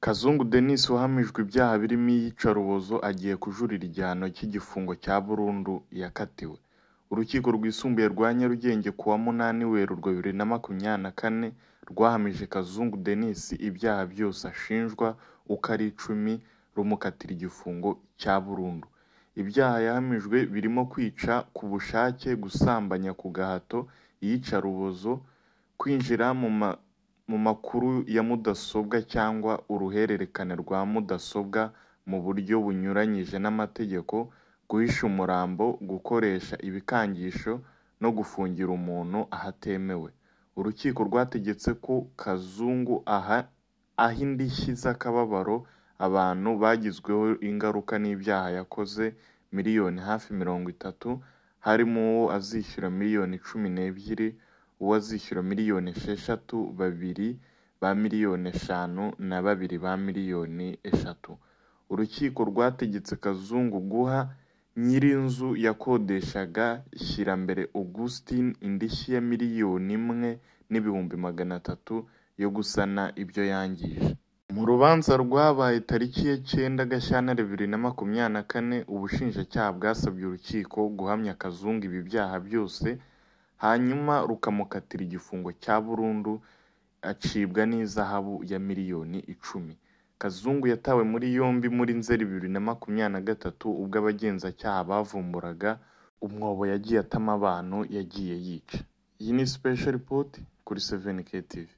Kazungu Denis wahamijwe ibyaha birimo iyicarubozo agiye kujurira igihano cy'igifungo cya burundu yakatiwe. Urukiko Rwisumbuye rwa Nyarugenge ku wa 8 Werurwe 2024 rwahamije Kazungu Denis ibyaha byose ashinjwa uko ari 10 rumukatira igifungo cya burundu. Ibyaha yahamijwe birimo kwica ku bushake, gusambanya ku gahato, iyicarubozo, kwinjira mu makuru ya mudasobwa cyangwa uruhererekane rwa mudasobwa mu buryo bunyuranyije n'amategeko, guhisha umurambo, gukoresha ibikangisho no gufungira umuntu ahatemewe. Urukiko rwategetse ko Kazungu aha indishyi z'akababaro abantu bagizweho ingaruka n'ibyaha yakoze miliyoni hafi 30, harimo uwo azishyura miliyoni 12, uwo azishyura miliyoni 6, babiri ba miliyoni 5 na babiri ba miliyoni 3. Urukiko rwategetse Kazungu guha nyir'inzu yakodeshaga Shyirambere Augustin indishyi ya 1,300,000 yo gusana ibyo yangije. Mu rubanza rwabaye tariki ya 9 Gashyantare 2024, ubushinjacyaha bwasabye urukiko guhamya Kazungu ibi byaha byose, hanyuma rukamukatira igifungo cya burundu acibwa n'ihazabu ya miliyoni 10. Kazungu yatawe muri yombi muri Nzeri 2023 ubwo abagenzacyaha bavumburaga umwobo yagiye atama abantu yagiye yica. Iyi ni Special Report kuri 7K TV.